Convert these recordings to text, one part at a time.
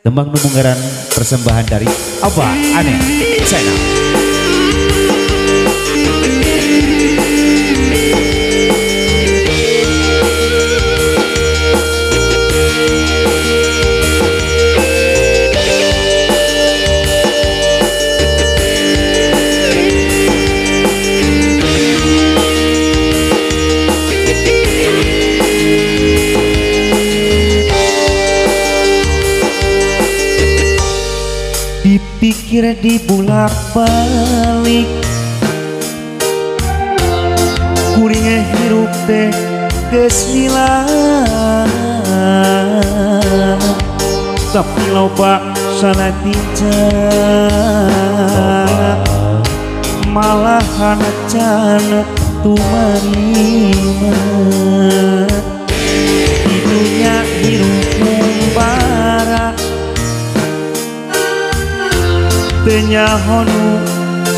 Tembang Nu Munggaran persembahan dari Abah Anen Channel. Dipikir dibulak-balik kuring hirup teh geus lila, tapi loba salah tingkah malahan can tumarima. Di dunya hirup membara teu nyaho nu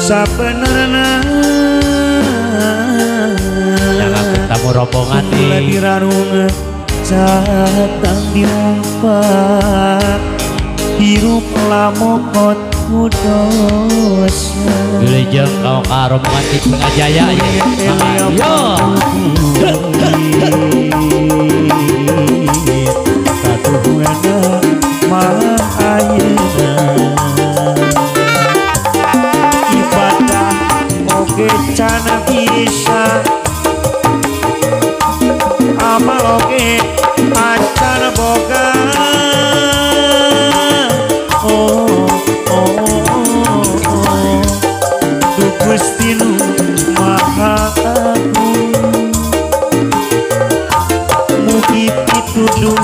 sabenerna. Jangan ketemu rombongan nih. Dirarung catang diumpat hirup lamokot ku dosa. Wilujeng kau ka rombongan di Pengajaya ya. Ayo. Katuhuana mah ayeuna ibadah oge can bisa, amal oge acan boga. Oh oh oh, Duh Gusti nu Maha Agung, mugi pituduh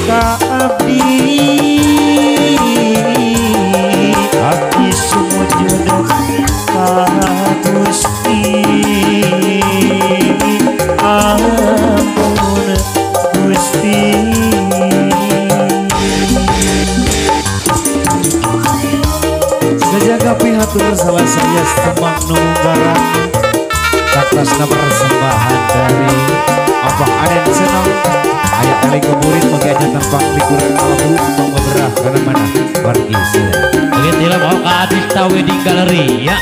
ka abdi, abdi sumujud ka Gusti. Ampun Gusti. Sejaga pihatur salah saya tembang Nu Munggaran atasna persembahan dari Abah Anen Channel. Ayat kali kemurid mengajar tembang likuran kalbu tong beberah karena mana wargi sila. Begitu lah mau ke Adista Wedding Gallery ya.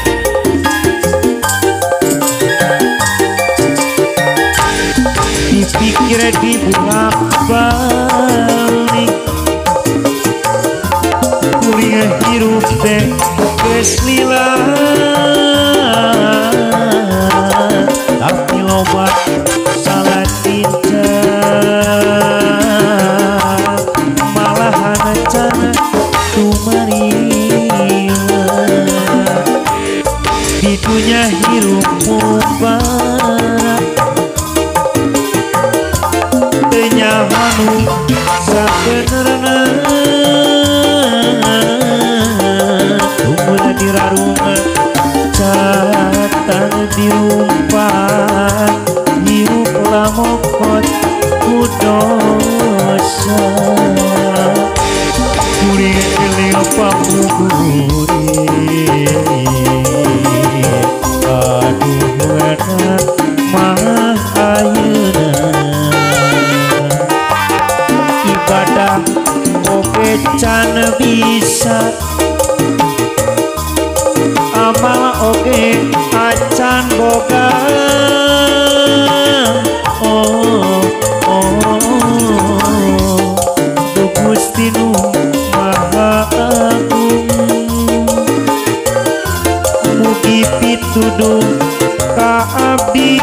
Dipikir dibulak-balik kuring hirup teh geus lila, tapi loba salah tingkah malahan can tumarima. Di dunya hirup mubara teu nyaho nu sabenerna. Tunggulah dirarung catang dirumpat hirup lamokot ku dosa. Kuring eling pamugurit aduh mah ayeuna ibadah oge can bisa, amal oge acan boga. Oh oh, Duh Gusti nu Maha Agung, mugi pituduh ka abdi,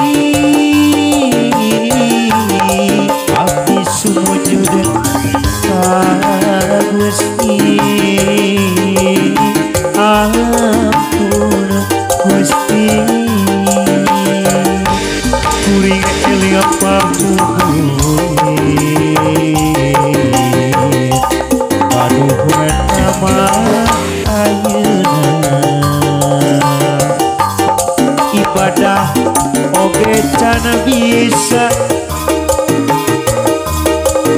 abdi sumujud ka Gusti. Ampun Gusti. Kuring eling pamugurit paduhun mah ayeuna ibadah oge can bisa,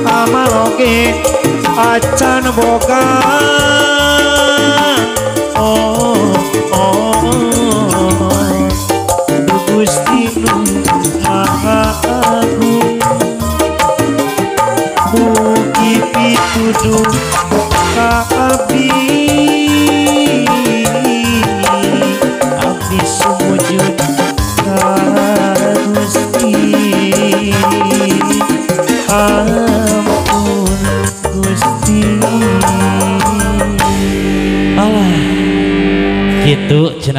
amal oge acan boga. Oh oh, Duh Gusti nu Maha Agung, mugi pituduh Kitu cenah.